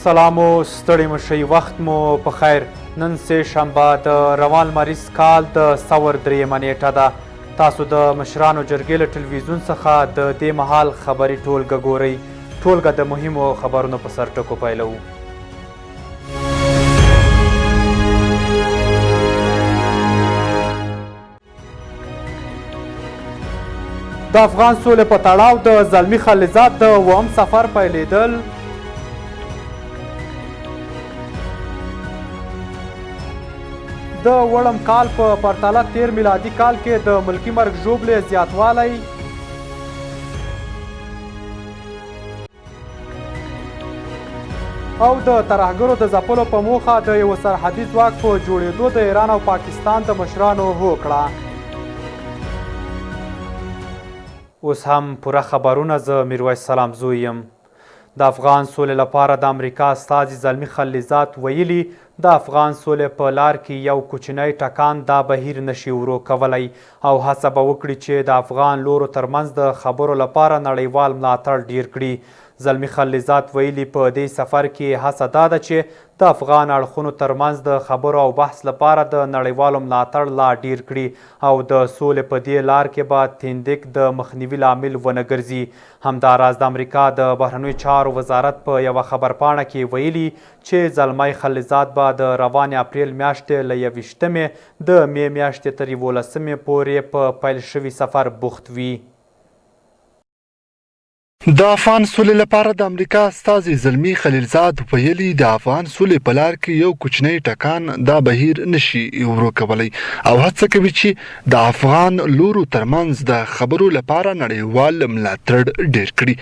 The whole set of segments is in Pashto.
سلام او ستړي مشي وخت مو په خیر. نن سه شنبه د روان لمریز کال د ثور درېیمه نیټه ده. تاسو د مشرانو جرګې له ټلویزیون څخه د دې مهال خبري ټولګه ګورئ. ټولګه د مهمو خبرونو په سر ټکو پیلوو. د افغان سولې په تړاو د زلمي خلیلزاد د اووم سفر پیلېدل. د وړم کال په پرتله تیر میلادي کال کې د ملکي مرګ ژوبلې زیاتوالی. او د ترهګرو د ځپلو په موخه د یوه سرحدي ځواک په جوړېدو د ایران او پاکستان د مشرانو هوکړه. اوس هم پوره خبرونه، زه میرویس سلامزوی یم. د افغان سولې لپاره د امریکا استازي زلمي خلیلزاد ویلي، د افغان سولې په لار کې یو کوچنی ټکان دا بهیر نشي ورو کولی او هڅه به وکړي چې د افغان لورو ترمنځ د خبرو لپاره نړیوال ملاتړ ډېر کړي. زلمي خلیلزاد ویلي، په دې سفر کې یې هڅه دا ده چې د افغان اړخونو ترمنځ د خبرو او بحث لپاره د نړیوالو ملاتړ لا ډېر کړي او د سولې په دې لار کې به تیندک د مخنیوي لامل ونه ګرځي. همداراز د امریکا د بهرنیو چارو وزارت په یوه خبرپاڼه کې ویلي چې زلمی خلیلزاد به د روانې اپریل میاشتې له یوویشتمې د مې میاشتې تر یوولسمې پورې په پیل شوي سفر بوخت وي. د افغان سولې لپاره د امریکا استازي زلمي خلیلزاد ویلي، د افغان سولې په لار کې یو کوچنی ټکان دا بهیر نشي ورو کولی او هڅه کوي چې د افغان لورو ترمنځ د خبرو لپاره نړیوال ملاتړ ډیر کړي.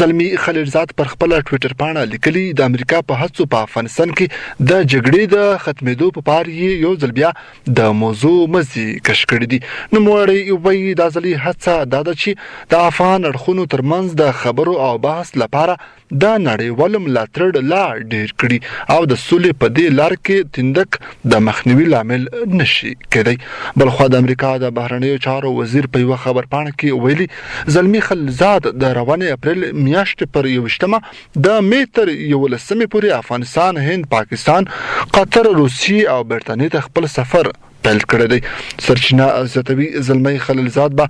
زلمي خلیلزاد پر خپله ټویټر پاڼه لیکلي، د امریکا په هڅو په افغانستان کې د جګړې د ختمېدو په پار یې یو ځل بیا د موضوع مزي کش کړي دي. نوموړی وایي، دا ځلې هڅه دا ده چې د افغان اړخونو ترمنځ د خبرو او بحث لپاره د نړیوالو ملاتړ لا ډیر کړي او د سولې په دې لار کې تندک د مخنیوي لامل نشي کېدای. بلخوا د امریکا د بهرنیو چارو وزیر په یوه خبرپاڼه کې ویلي، زلمی خلیلزاد د روانې اپریل میاشتې پر 21مه د مې تر 11مې پورې افغانستان، هند، پاکستان، قطر، روسیې او برتانیې ته خپل سفر پیل کړی دی. سرچینه زیاتوي، زلمی خلیلزاد به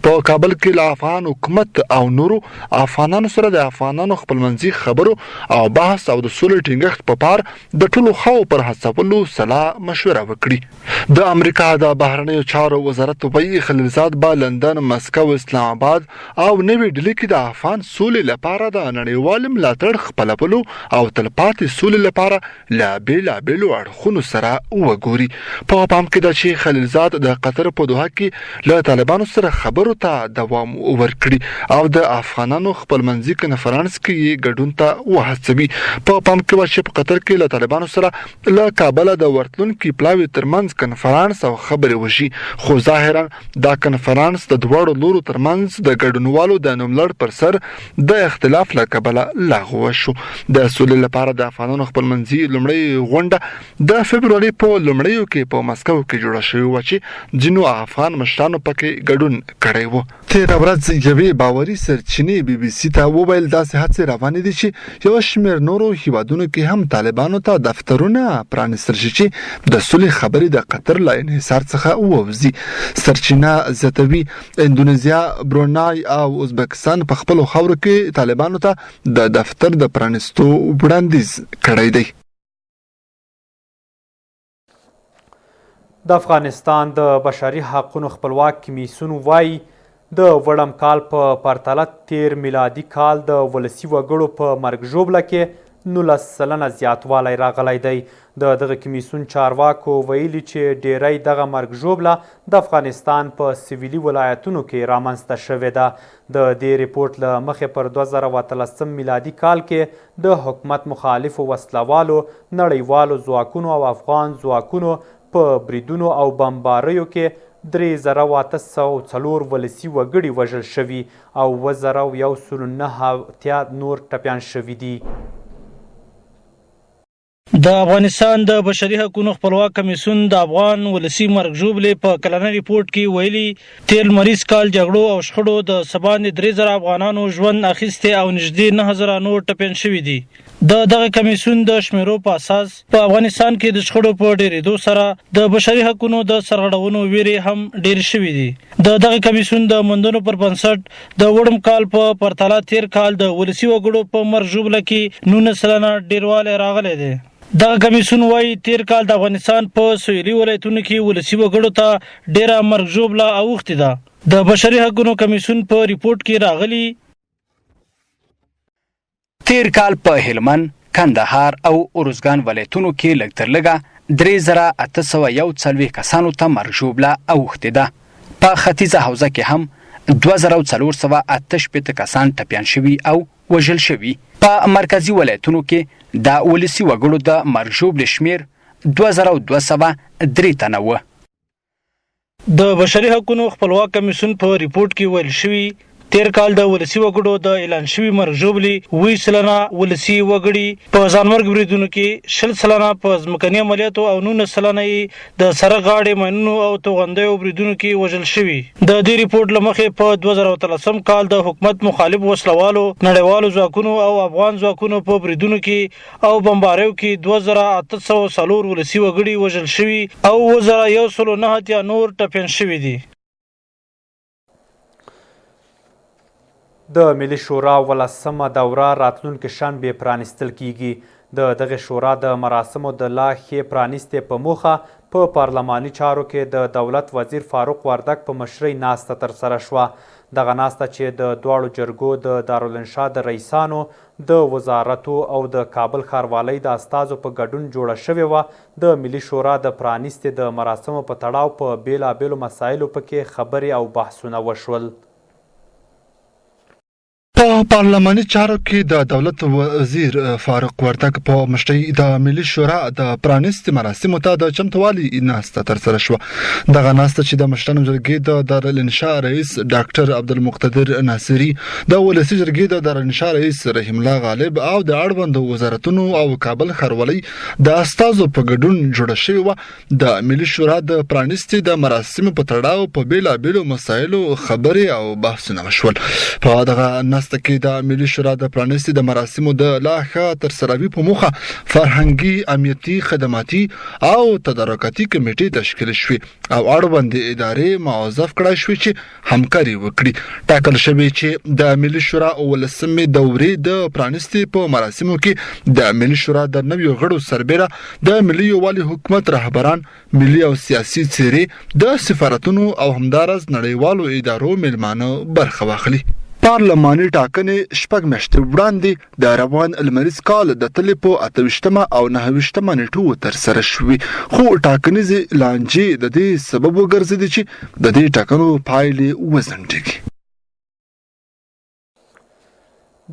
په کابل کې له افغان حکومت او نورو افغانانو سره د افغانانو خپلمنځي خبرو او بحث او د سولې ټینګښت په پار د ټولو خواوو پر هڅولو سلا مشوره وکړي. د امریکا د بهرنیو چارو وزارت وایي، خلیلزاد به لندن، مسکو، اسلام اباد او نوي ډیلي کې د افغان سولې لپاره د نړیوال ملاتړ خپلولو او تلپاتې سولې لپاره له بېلابېلو اړخونو سره وګوري. په پام کې ده چې خلیلزاد د قطر په دوحه کې له طالبانو سره خبرو ته دوام ورکړي او د افغانانو خپلمنځي کنفرانس کې یې ګډون ته وهڅوي. په پام کې وه چې په قطر کې له طالبانو سره له کابله د ورتلونکي پلاوي ترمنځ کنفرانس او خبرې وشي، خو ظاهرا دا کنفرانس د دواړو لورو ترمنځ د ګډونوالو د نوملړ پر سر د اختلاف له کبله لغوه شو. د سولې لپاره د افغانانو خپلمنځي لومړۍ غونډه د فبروري په لومړیو کې په مسکو کې جوړه شوې وه چې ځینو افغان مشرانو پکې ګډون کړی و. تېره ورځ یوې باوري سرچینې بي بي سي ته وویل، داسې هڅې روانې دي چې یو شمېر نورو هېوادونو کې هم طالبانو ته دفترونه پرانیستل شي چې د سولې خبرې د قطر له انحصار څخه ووځي. سرچینه زیاتوي، اندونیزیا، برونای او ازبکستان په خپلو خاورو کې طالبانو ته د دفتر د پرانیستو وړاندیز کړی دی. د افغانستان د بشري حقونو خپلواک کمیسیون وايي، د وړم کال په پرتله تیر میلادي کال د ولسي وګړو په مرګ ژوبله کې 19% زیاتوالی راغلی دی. د دغه کمیسیون چارواکو ویلي چې ډیری دغه مرګ ژوبله د افغانستان په سویلي ولایتونو کې رامنځته شوې ده. د دې رپوټ له مخې پر 2018 میلادي کال کې د حکومت مخالفو وسله والو، نړیوالو ځواکونو او افغان ځواکونو په بریدونو او بمباریو کې 3804 ولسي وګړي وژل شوي او 7189 نور ټپیان شوي دي. د افغانستان د بشري حقونو خپلواک کمیسیون د افغان ولسي مرګ ژوبلې په کلنۍ رپورټ کې ویلي، تېر لمریز کال جګړو او شخړو د څه باندې 3000 افغانانو ژوند اخیستی او نږدې 9000 نور ټپیان شوي دي. د دغه کمیسیون د شمیرو په اساس په افغانستان کې د شخړو په ډیریدو سره د بشري حقونو د سرغړونو ویرې هم ډېرې شوې دي. د دغه کمیسیون د موندنو پر بنسټ د وړم کال په پرتله تیر کال د ولسي وګړو په مرګ ژوبله کې 19% ډیروالی راغلی دی. دغه کمیسیون وايي، تیر کال د افغانستان په سویلي ولایتونو کې ولسي وګړو ته ډیره مرګ ژوبله اوښتې ده. د بشري حقونو کمیسیون په رپوټ کې راغلي، تېر کال په هلمند، کندهار او ارزګان ولایتونو کې لږ تر لږه 3841 کسانو ته مرګ ژوبله اوښتې ده. په ختیځه حوزه کې هم 2468 کسان ټپیان شوي او وژل شوي. په مرکزي ولایتونو کې د ولسي وګړو د مرګ ژوبلې شمېر 2203 تنه و. د بشري حقونو خپلواک کمیسیون په رپوټ کې ویل شوي، تېر کال د ولسي وګړو د اعلان شوي مرګ ژوبلې 27% ولسي وګړي په ځانمرګ بریدونو کې، 20% په ځمکني عملیاتو او 19% یې د سړک غاړې ماینونو او توغندیو بریدونو کې وژل شوي. د دې رپوټ له مخې په 2013 کال د حکومت مخالف وسله والو، نړیوالو ځواکونو او افغان ځواکونو په بریدونو کې او بمباریو کې 2804 ولسي وګړي وژل شوي او 7189 نور ټپیان شوي دي. د ملي شورا ولسمه دوره راتلونکې شنبه پرانیستل کیږي. د دغې شورا د مراسمو د لا ښې پرانیستې په موخه په پارلماني چارو کې د دولت وزیر فاروق وردګ په مشرۍ ناسته ترسره شوه. دغه ناسته چې د دواړو جرګو د دارالانشا د رئیسانو، د وزارتو او د کابل ښاروالۍ د استازو په ګډون جوړه شوې وه، د ملي شورا د پرانیستې د مراسمو په تړاو په بېلابېلو مسایلو په کې خبرې او بحثونه وشول. په پارلماني چارو کې د دولت وزیر فاروق وردګ په مشرۍ د ملي شورا د پرانیستې مراسمو ته د چمتوالي ناسته ترسره شوه. دغه ناسته چې د مشرانو جرګې د دارالانشا رئیس ډاکټر عبدالمقتدر ناصري، د ولسي جرګې د دارالانشا رئیس رحیم الله غالب او د اړوندو وزارتونو او کابل ښاروالۍ د استازو په ګډون جوړه شوې وه، د ملي شورا د پرانیستې د مراسمو په تړاو په بیلابیلو مسایلو خبرې او بحثونه وشول. په دغه ناسته کې د ملي شورا د پرانیستې د مراسمو د لا ښه ترسراوي په موخه فرهنګي، امنیتي، خدماتي او تدارکاتي کمیټې تشکیل شوې او اړوندې ادارې موظف کړای شوې چې همکاري وکړي. ټاکل شوې چې د ملي شورا اولسمې دورې د پرانیستې په مراسمو کې د ملي شورا د نویو غړو سربېره د ملي یووالي حکومت رهبران، ملي او سیاسي څېرې، د سفارتونو او همداراز نړیوالو ادارو مېلمانه برخه واخلي. پارلماني ټاکنې شپږ میاشتې وړاندې د روان لمریز کال د تلې په 28مه او 29مه نېټو ترسره شوې، خو ټاکنیزې لانجې د دې سبب وګرځېدې چې د دې ټاکنو پایلې وځنډېږي.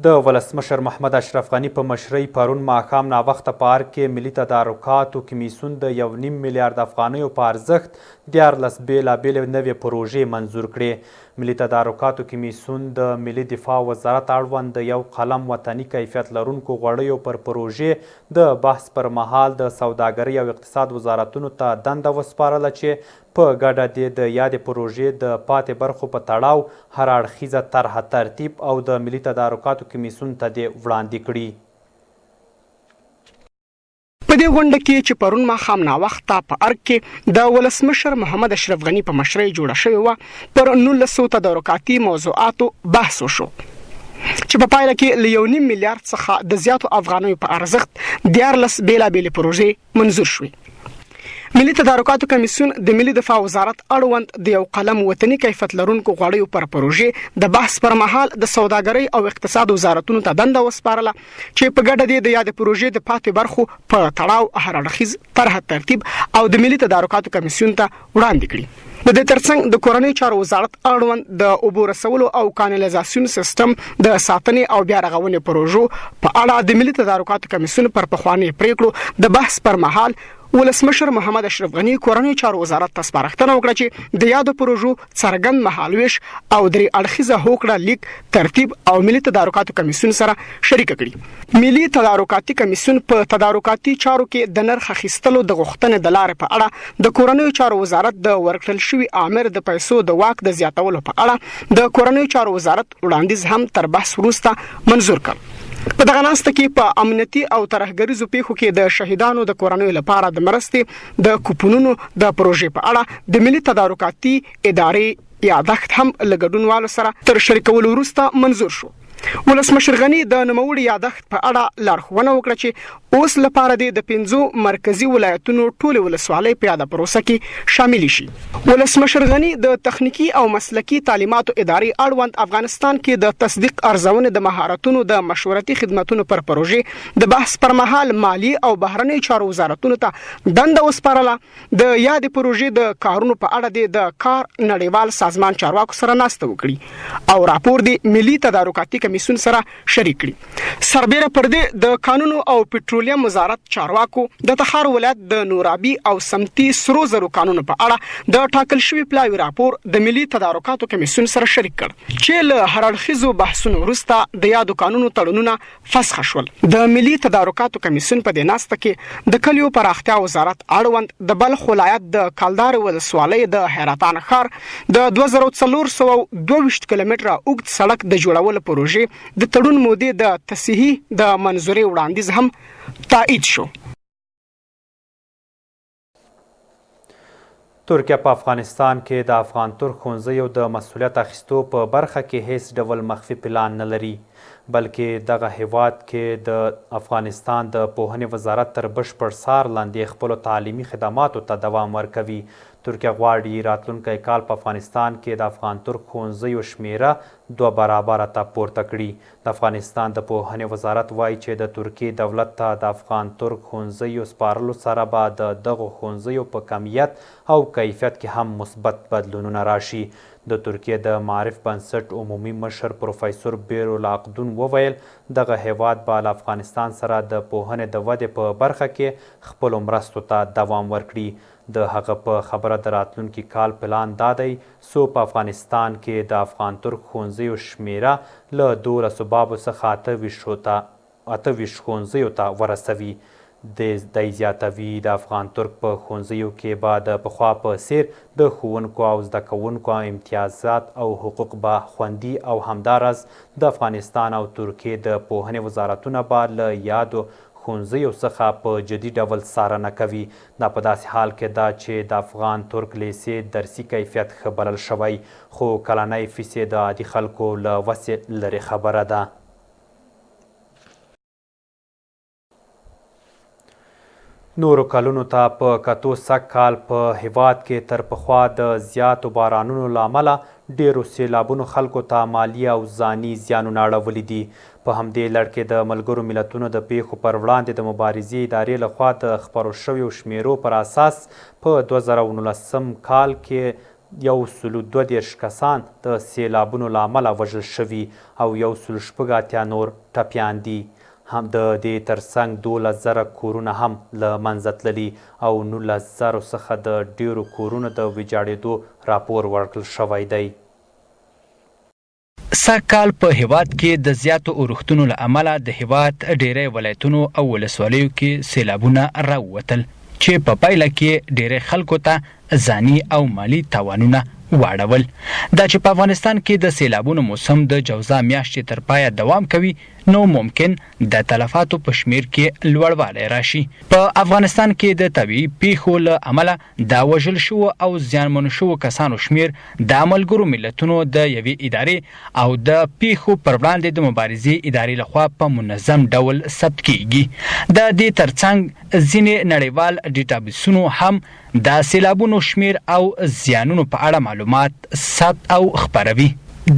د ولسمشر محمد اشرف غني په مشرۍ پرون ماښام ناوخته په ارګ کې ملي تدارکاتو کمیسیون د یو نیم میلیارد افغانیو په ارزښت 13 بېلابېلې نوې پروژې منظور کړې. ملي تدارکاتو کمیسیون د ملي دفاع وزارت اړوند د یو قلم وطني کیفیت لرونکو غوړیو پر پروژې د بحث پر مهال د سوداګرۍ او اقتصاد وزارتونو ته دنده وسپارله چې په ګډه دې د یادې پروژې د پاتې برخو په تړاو هر اړخیزه طرحه ترتیب او د ملي تدارکاتو کمیسیون ته دې وړاندې کړي. په دې غونډه کې چې پرون ماښام ناوخته په ارګ کې د ولسمشر محمد اشرف غني په مشرۍ جوړه شوې وه، پر 19 تدارکاتي موضوعاتو بحث وشو چې په پایله کې له یو نیم میلیارد څخه د زیاتو افغانیو په ارزښت 13 بېلابېلې پروژې منظور شوې. ملي تدارکاتو کمیسیون د ملي دفاع وزارت اړوند د یو قلم وطني کیفیت لرونکو غوړیو پر پروژې د بحث پر مهال د سوداګرۍ او اقتصاد وزارتونو ته دنده وسپارله چې په ګډه دې د یادې پروژې د پاتې برخو په تړاو هر اړخیز طرحه ترتیب او د ملي تدارکاتو کمیسیون ته وړاندې کړي. د دې ترڅنګ د کورنیو چارو وزارت اړوند د اوبو رسولو او کانالیزاسیون سیستم د ساتنې او بیا رغونې پروژو په اړه د ملي تدارکاتو کمیسیون پر پخواني پریکړو د بحث پر مهال ولسمشر محمد اشرف غني کورنیو چارو وزارت ته سپارښتنه وکړه چې د یادو پروژو څرګند مهالوېش او درې اړخیزه هوکړه لیک ترتیب او ملي تدارکاتو کمیسیون سره شریک کړي. ملي تدارکاتي کمیسیون په تدارکاتي چارو کې د نرخ اخیستلو د غوښتنې د لارې په اړه د کورنیو چارو وزارت د ورکړل شوي آمر د پیسو د واک د زیاتولو په اړه د کورنیو چارو وزارت وړاندیز هم تر بحث وروسته منظور کړ. په دغه ناسته کې په امنیتي او ترهګریزو پیښو کې د شهیدانو د کورنیو لپاره د مرستې د کوپونونو د پروژې په اړه د ملي تدارکاتي ادارې یادښت هم له ګډونوالو سره تر شریکولو وروسته منظور شو. ولسمشر غني د نوموړي یادښت په اړه لارښوونه وکړه چې اوس لپاره دې د پنځو مرکزي ولایتونو ټولې ولسوالۍ په یاده پروسه کې شاملې شي. ولسمشر غني د تخنیکي او مسلکي تعلیماتو ادارې اړوند افغانستان کې د تصدیق ارزونې د مهارتونو د مشورتي خدمتونو پر پروژې د بحث پر مهال مالي او بهرنیو چارو وزارتونو ته دنده وسپارله د یادې پروژې د کارونو په اړه دې د کار نړیوال سازمان چارواکو سره ناسته وکړي او راپور دې ملي تدارکاتي کمیسیون سره شریک کړي. سربېره پر دې د کانونو او پټرولیم وزارت چارواکو د تخار ولایت د نورابي او سمتي سرو زرو کانونو په اړه د ټاکل شوي پلاوي راپور د ملي تدارکاتو کمیسیون سره شریک کړ چې له هر اړخیزو بحثونو وروسته د یادو کانونو تړونونه فسخ شول. د ملي تدارکاتو کمیسیون په دې ناسته کې د کلیو پراختیا وزارت اړوند د بلخ ولایت د کلدارې ولسوالۍ د حیرتان ښار د 2422 کیلومتره اوږد سړک د جوړولو پروژې د تړون مودې د تصحیح د منظورۍ وړاندیز هم تایید شو. ترکیه په افغانستان کې د افغان ترک ښوونځیو د مسوولیت اخیستو په برخه کې هېڅ ډول مخفي پلان نه لري، بلکې دغه هېواد کې د افغانستان د پوهنې وزارت تر بشپړ څار لاندې خپلو تعلیمي خدماتو ته دوام ورکوي. ترکیه غواړي راتلونکی کال په افغانستان کې د افغان ترک ښوونځیو شمېره دوه برابره ته پورته کړي. د افغانستان د پوهنې وزارت وايي چې د ترکیې دولت ته د افغان ترک ښوونځیو سپارلو سره به د دغو ښوونځیو په کمیت او کیفیت کې هم مثبت بدلونونه راشي. د ترکیې د معارف بنسټ عمومي مشر پروفیسور بیرول اقدون وویل، دغه هېواد به له افغانستان سره د پوهنې د ودې په برخه کې خپلو مرستو ته دوام ورکړي. د هغه په خبره د راتلونکي کال پلان دا دی څو په افغانستان کې د افغان ترک ښوونځیو شمېره له دولسو بابو څخه 28 ښوونځیو ته ورسوي. دی زیاتوي، د افغان ترک په ښوونځیو کې به د پخوا په څېر د ښوونکو او زده کوونکو امتیازات او حقوق به خوندي او همداراز د افغانستان او ترکیې د پوهنې وزارتونه به له یادو ښوونځیو څخه په جدي ډول څارنه کوي. دا په داسې حال کې ده چې د افغان ترک لېسې درسي کیفیت ښه بلل شوی، خو کلنی فیس یې د عادي خلکو له وسې لرې خبره ده. نورو کلونو ته په کتو سږ کال په هېواد کې تر پخوا د زیاتو بارانونو له امله ډېرو سېلابونو خلکو ته مالي او ځاني زیانونه اړولي دي. په همدې لړ کې د ملګرو ملتونو د پېښو پر وړاندې د مبارزې ادارې له خوا د خپرو شویو شمېرو پر اساس په 2019 کال کې 132 کسان د سېلابونو له امله وژل شوي او 186 نور ټپیان دي. هم د دې تر څنګ 12 زره کورونه هم له منځه تللي او 19 زرو څخه د ډېرو کورونو د ویجاړېدو راپور ورکړل شوی دی. سږ کال په هېواد کې د زیاتو اورښتونو له امله د هېواد ډېری ولایتونو او ولسوالیو کې سېلابونه راووتل چې په پایله کې ډېری خلکو ته ځاني او مالي تاوانونه واړول. دا چې په افغانستان کې د سېلابونو موسم د جوزا میاشتې تر پایه دوام کوي، نو ممکن د تلفاتو په شمېر کې لوړوالی راشي. په افغانستان کې د طبیعي پېښو له امله د وژل شوو او زیانمنو شوو کسانو شمېر د ملګرو ملتونو د یوې ادارې او د پېښو پر وړاندې د مبارزې ادارې له خوا په منظم ډول ثبت کېږي. د دې ترڅنګ ځینې نړیوال ډیټابیسونو هم د سېلابونو شمېر او زیانونو په اړه معلومات ثبت او خپروي.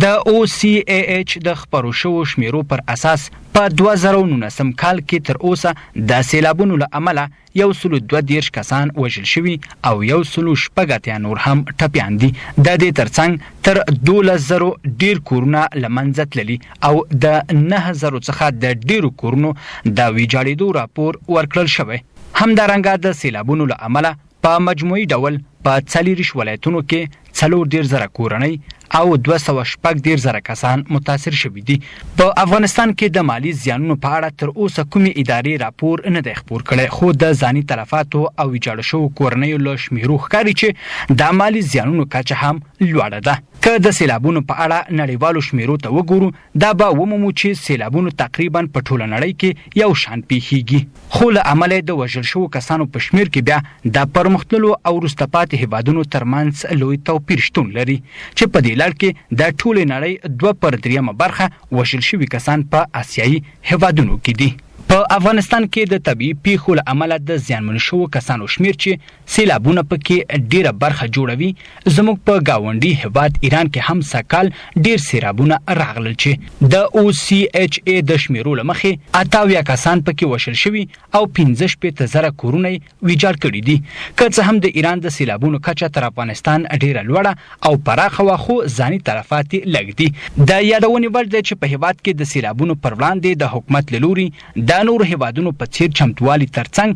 د او سي ای اېچ د خپرو شوو شمېرو پر اساس په 2019 کال کې تر اوسه د سېلابونو له امله 132 کسان وژل شوي او 186 نور هم ټپیان دي. د دې ترڅنګ تر 12 زرو ډېر کورونه له منځه تللي او د 9 زرو څخه د ډېرو کورونو د ویجاړېدو راپور ورکړل شوی. همدارنګه د سېلابونو له امله په مجموعي ډول په 24 ولایتونو کې 34 زره کورنۍ او 236 زره کسان متاثر شوي دي. په افغانستان کې د مالي زیانونو په اړه تر اوسه کومې ادارې راپور نه دی خپور کړی، خو د ځاني تلفاتو او ویجاړو شوو کورنیو له شمېرو ښکاري چې د مالي زیانونو کچه هم لوړه ده. که د سیلابونو په اړه نړیوالو شمیرو ته وګورو، دا به ومومو چې سیلابونو تقریباً په ټوله نړۍ کې یو شان پیښیږي، خو له امله یې د وژل شوو کسانو په شمیر کې بیا د پرمختللو او وروسته پاتې هیوادونو تر منځ لوی توپیر شتون لري چې په دې لړ کې د ټولې نړۍ 2/3 برخه وژل شوي کسان په اسیایي هیوادونو کې دي. په افغانستان کې د طبیعي پیښو له امله د زیانمنو شوو کسانو شمیر چې سیلابونه په کې ډیره برخه جوړوي، زموږ په ګاونډي هیواد ایران کې هم سږکال ډیر سیرابونه راغلل چې د او سي ایچ ای د شمیرو له مخې 78 کسان په کې وژل شوي او 65 زره کورونه یې ویجاړ کړي دي. که څه هم د ایران د سیلابونو کچه تر افغانستان ډیره لوړه او پراخه وه، خو ځاني تلفات یې لږ دي. د یادونې وړ دی چې په هیواد کې د سیلابونو پر وړاندې د حکومت له لوري د نورو هیوادونو په څیر چمتوالي ترڅنګ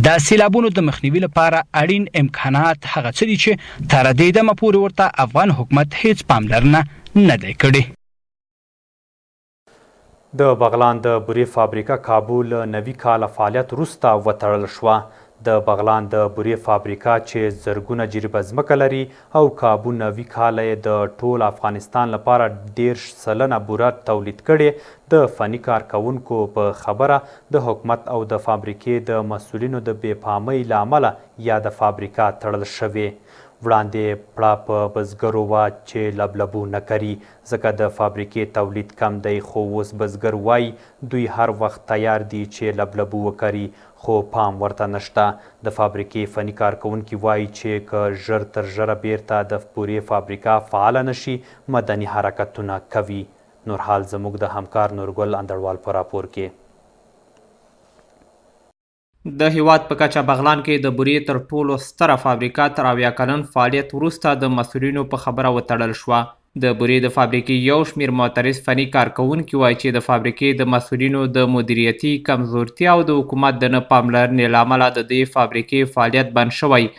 د سیلابونو د مخنیوي لپاره اړین امکانات هغه څه دي چې تر دې دمه پورې ورته افغان حکومت هیڅ پاملرنه نه دی کړې. د بغلان د بورې فابریکه کابو له 90 کاله فعالیت وروسته وتړل شوه. د بغلان د بورې فابریکه چې زرګونه جریبه ځمکه لري او کابو 90 کاله یې د ټول افغانستان لپاره 30% بوره تولید کړې، د فني کارکوونکو په خبره د حکومت او د فابریکې د مسؤلینو د بې پامۍ له امله یاده فابریکه تړل شوې. وړاندې پړه په بزګرو وه چې لبلبو نه کري، ځکه د فابریکې تولید کم دی، خو اوس بزګر وايي دوی هر وخت تیار دي چې لبلبو وکري، خو پام ورته نشته. د فابریکې فني کارکوونکي وايي چې که ژر تر ژره بیرته د بورې فابریکه فعاله نه شي، مدني حرکتونه کوي. نور حال زموږ د همکار نورګل اندړوال په راپور کې. د هېواد په کچه بغلان کې د بورې تر ټولو ستره فابریکه تر 70 کلن فعالیت وروسته د مسؤلینو په خبره وتړل شوه. د بورې د فابریکې یو شمېر معترض فني کارکوونکي وايي چې د فابریکې د مسؤلینو د مدیریتي کمزورتیا او د حکومت د نه پاملرنې له امله د دې فابریکې فعالیت بند شوی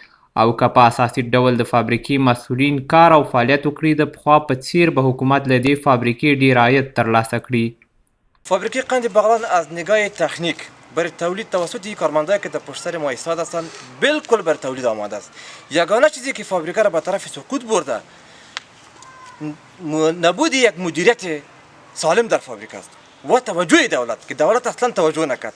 او که په اساسي ډول د فابریکې مسؤلین کار او فعالیت وکړي، د پخوا په څېر به حکومت له دې فابریکې ډېر عاید ترلاسه کړي. فابریکه قند بغلان از نگاه تکنیک برای تولید توسط کارمندایی که در پشت سر ما ایستاد هستند بالکل بر تولید آماده است. یگانه چیزی که فابریکه را به طرف سقوط برده نبود یک مدیریت سالم در فابریکه است و توجه دولت که دولت اصلا توجه نکرد.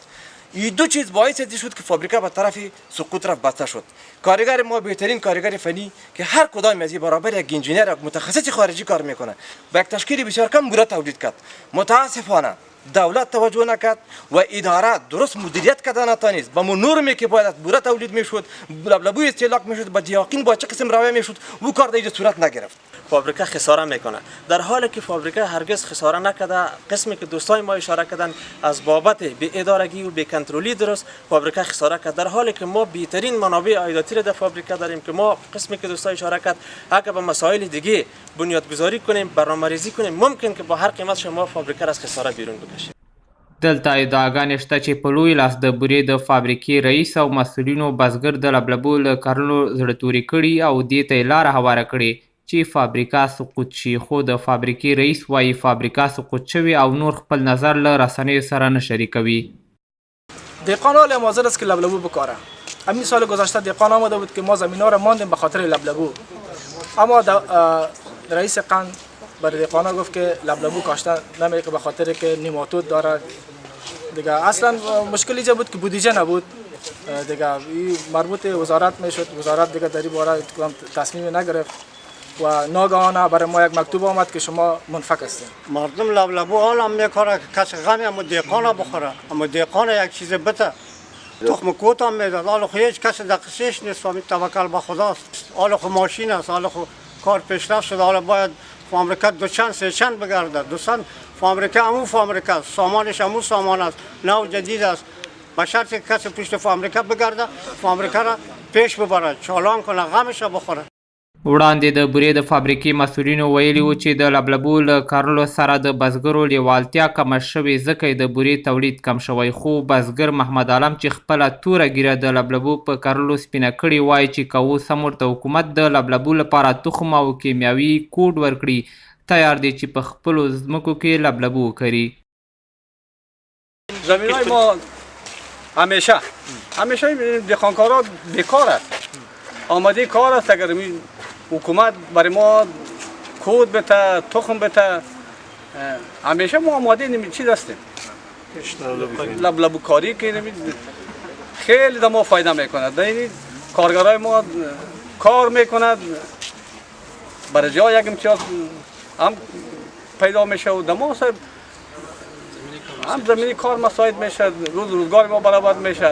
این دو چیز باعث شد که فابریکه به طرف سقوط رفت، بسته شد. کارگر ما بهترین کارگر فنی که هر کدام از برابر یک انجینیر، یک متخصص خارجی کار میکنه، با یک تشکیل بسیار کم بوره تولید کرد. متاسفانه دولت توجه نکرد و اداره درست مدیریت کرده نتانست. با نرمی که باید بوره تولید میشد، لبلبوی استهلاک میشد، با دیاقین با چه قسم رویه میشد، او کار در صورت نگرفت. فابریکه خساره میکنه، در حالی که فابریکه هرگز خساره نکرده. قسمی که دوستای ما اشاره کردن، از بابت بی ادارگی و بی کنترلی درست فابریکه خساره کرد، در حالی که ما بهترین منابع عایداتی را در فابریکه داریم که ما قسمی که دوستای اشاره کرد، اگر به مسائل دیگه بنیادگذاری کنیم، برنامه‌ریزی کنیم، ممکن که با هر قیمت شما فابریکه را از خساره بیرون بکشیم. دلته ادعاګانې شته چې په لوی لاس د بورې د فابریکې رئیس او مسؤلینو بزګر د لبلبو له کرلو زړه توري کړي او دې ته یې لاره هواره کړې چې فابریکه سقوط شي، خو د فابریکې رئیس وايي فابریکه سقوط شوې او نور خپل نظر له رسنیو سره نه شریکوي. دهقان حال حاضر است که لبلبو بکاره. همین سال گذشته دهقان آمده بود که ما زمین ها را ماندیم به خاطر لبلبو، اما رئیس قند بر دهقانا گفت که لبلبو کاشته نمیشه به خاطر که نیماتود داره. دیگه اصلا مشکل اینجا بود که بودجه نبود. دیگه این مربوط وزارت میشد، وزارت دیگه در این باره تصمیم نگرفت و ناگهانه برای ما یک مکتوب آمد که شما منفک هستید. مردم لبلبو حالا میکاره که کسی غمی امو دهقان بخوره، امو دهقان یک چیز بته، تخم کوت هم میداد. حالا خو هیچ کسی در قصهش نیست، توکل به خداست. حالا خو ماشین است، حالا خو کار پیشرفت شده، حالا باید فابریکه دو چند سه چند بگرده. دوستان، فابریکه امو فابریکه است، سامانش امو سامان است، نو جدید است. به شرط که کسی پشت فابریکه بگرده، فابریکه را پیش ببره، چالان کنه، غمش بخوره. وړاندې د بورې د فابریکې مسؤلینو ویلي وو چې د لبلبو له کرلو سره د بزګرو لیوالتیا کمه شوې، ځکه یې د بورې تولید کم شوی. خو بزګر محمد عالم چې خپله توره ږیره د لبلبو په کرلو سپینه کړې، وایي چې که اوس هم ورته حکومت د لبلبو لپاره تخم او کیمیاوي کوډ ورکړي، تیار دی چې په خپلو ځمکو کې لبلبو وکري. زمین های ما همیشه همیشه دهقانکارا بیکار است، آماده کار است. اگر حکومت برای ما کود بته، تخم بته. همیشه ما آماده نمی چیز هستیم، لبلبو کاری که خیلی در ما فایده میکند. این کارگرای ما کار میکند، برای جای یک امتیاز هم پیدا میشه و دما صاحب هم زمینی کار مساعد میشه، روز روزگار ما برابر میشه.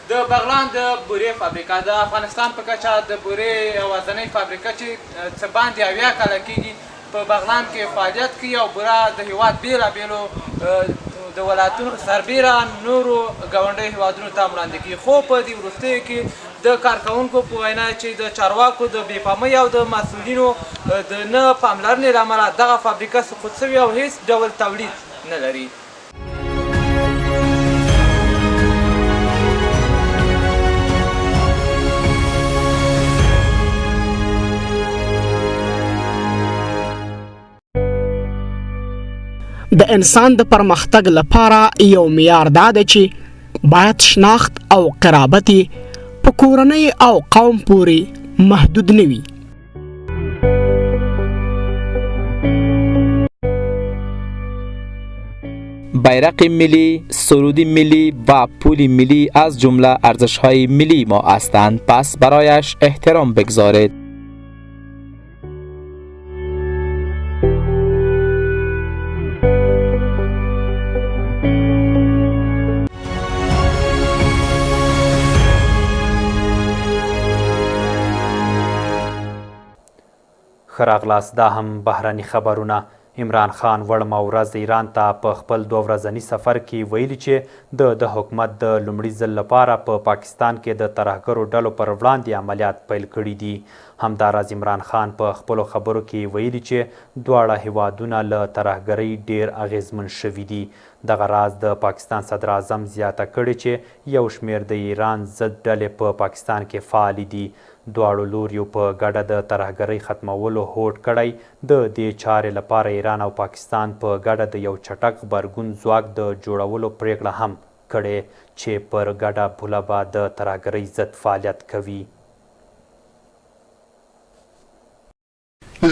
د بغلان د بورې فابریکه د افغانستان په کچه د بورې یوازنۍ فابریکه چې څه باندې 70 کاله کېږي په بغلان کې فعالیت کوي او بوره د هیواد بېلابېلو د ولایتونو سربېره نورو ګاونډیو هیوادونو ته وړاندې کوي. خو په دې وروستیو کې د کارکوونکو په وینا چې د چارواکو د بې پامۍ او د مسؤلینو د نه پاملرنې له امله دغه فابریکه سقوط شوې او هیڅ ډول تولید نه لري. د انسان د پرمختګ لپاره یو معیار دا دی چې باید شناخت او قرابت یې په کورنۍ او قوم پورې محدود نه وي. بیرق ملی، سرود ملی و پول ملی از جمله ارزش‌های ملی ما هستند، پس برایش احترام بگذارید. ښه راغلاست. دا هم بهرني خبرونه. عمران خان وړمه ورځ ایران ته په خپل 2 ورځني سفر کې ویلي چې د ده حکومت د لومړي ځل لپاره په پاکستان کې د ترهګرو ډلو پر وړاندې عملیات پیل کړي دي. همداراز عمران خان په خپلو خبرو کې ویلي چې دواړه هیوادونه له ترهګرۍ ډېر اغېزمن شوي دي. دغه راز د پاکستان صدراعظم زیاته کړې چې یو شمېر د ایران ضد ډلې په پاکستان کې فعالې دي. دواړو لوریو په ګډه د ترهګرۍ ختمولو هوډ کړی. د دې چارې لپاره ایران او پاکستان په ګډه د یو چټک غبرګون ځواک د جوړولو پرېکړه هم کړې چې پر ګډه پوله به د ترهګرۍ ضد فعالیت کوي.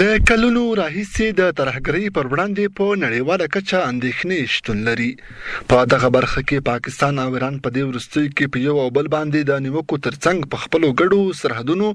له کلونو راهیسې د ترهګرۍ پر وړاندې په نړیواله کچه اندېښنې شتون لري. په دغه برخه کې پاکستان او ایران په دې وروستیو کې په یو او بل باندې د نیوکو ترڅنګ په خپلو ګډو سرحدونو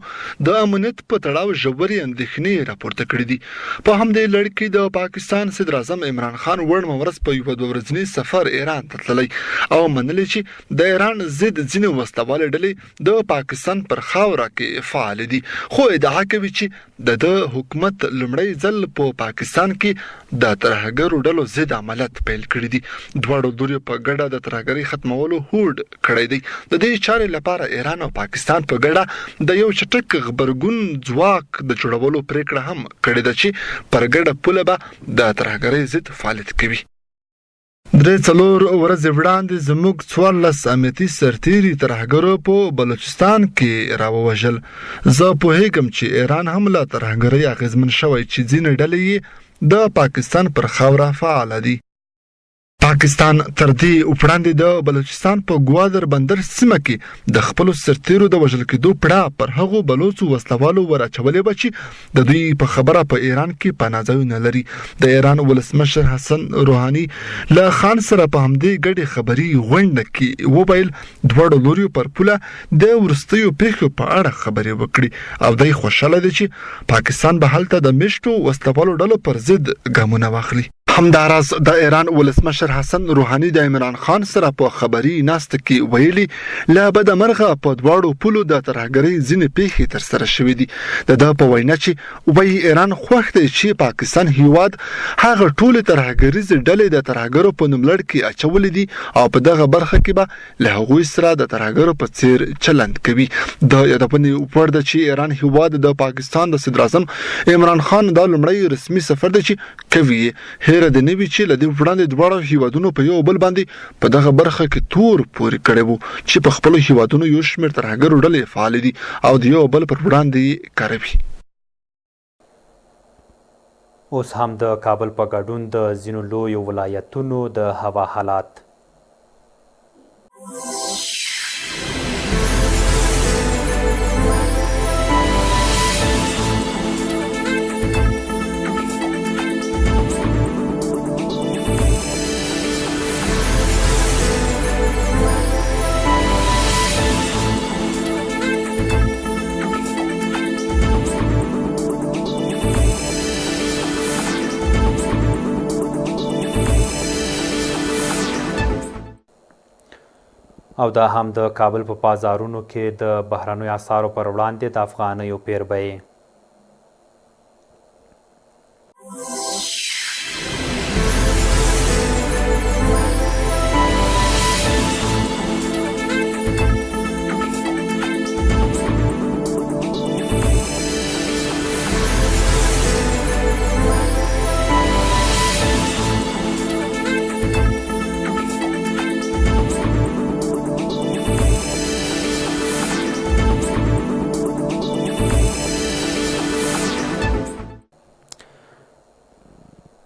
د امنیت په تړاو ژورې اندېښنې راپورته کړې دي. په همدې لړ کې د پاکستان صدراعظم عمران خان وړمه ورځ په یوه 2 ورځني سفر ایران ته تللی او منلې چې د ایران ضد ځینې وسلهوالې ډلې د پاکستان پر خاوره کې فعالې دي، خو ادعا کوي چې د ده حکومت لومړی ځل په پاکستان کې د ترهګرو ډلو ضد عملیات پیل کړي دي. دواړو لوریو په ګډه د ترهګرۍ ختمولو هوډ کړی دی. د دې چارې لپاره ایران او پاکستان په ګډه د یو چټک غبرګون ځواک د جوړولو پرېکړه هم کړې ده چې پر ګډه پوله به د ترهګرۍ ضد فعالیت کوي. 3-4 ورځې وړاندې زموږ 14 امنیتي سرتیري ترهګرو په بلوچستان کې راووژل. زه پوهېږم چې ایران هم له ترهګرۍ اغېزمن شوی چې ځینې ډلې یې د پاکستان پر خاوره فعاله دي. پاکستان تر دې وړاندې د بلوچستان په ګوادر بندر سیمه کې د خپلو سرتیرو د وژل کېدو پړه پر هغو بلوڅو وسلهوالو ور اچولې وه چې د دوی په خبره په ایران کې پناه ځایونه لري. د ایران ولسمشر حسن روحاني له خان سره په همدې ګډې خبري غونډه کې وویل، دواړو لوریو پر پوله د وروستیو پېښو په اړه خبرې وکړې او دی خوشحاله دی چې پاکستان به هلته د مېشتو وسلهوالو ډلو پر ضد ګامونه واخلي. همداراز د ایران ولسمشر حسن روحاني د عمران خان سره په خبري ناسته کې ویلي، له بده مرغه په دواړو پولو د ترهګرۍ ځینې پېښې ترسره شوې دي. د ده په وینا چې وایي ایران خوښ دی چې پاکستان هیواد هغه ټولې ترهګریزې ډلې د ترهګرو په نوملړ کې اچولې دي او په دغه برخه کې به له هغوی سره د ترهګرو په څیر چلند کوي. د یادونې وړ ده چې ایران هیواد د پاکستان د صدراعظم عمران خان دا لومړی رسمي سفر دی چې کوي یې. هېره دې نه وي چې له دې وړاندې دواړو هیوادونو په یو بل باندې په دغه برخه کې تور پورې کړی وو چې په خپلو هیوادونو یو شمېر ترهګرو ډلې فعالې دي او د یو بل پر وړاندې یې کاروي. اوس هم د کابل په ګډون د ځینو لویو ولایتونو د هوا حالات. او دا هم د کابل په بازارونو کې د بهرنیو اسعارو پر وړاندې د افغانیو پېر بیې.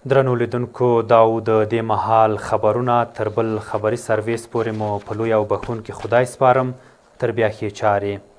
درنو لیدونکو دا و د دې مهال خبرونه. تر بل خبري سرویس پورې مو په لوی او بښونکي خدای سپارم. تر بیا ښې چارې.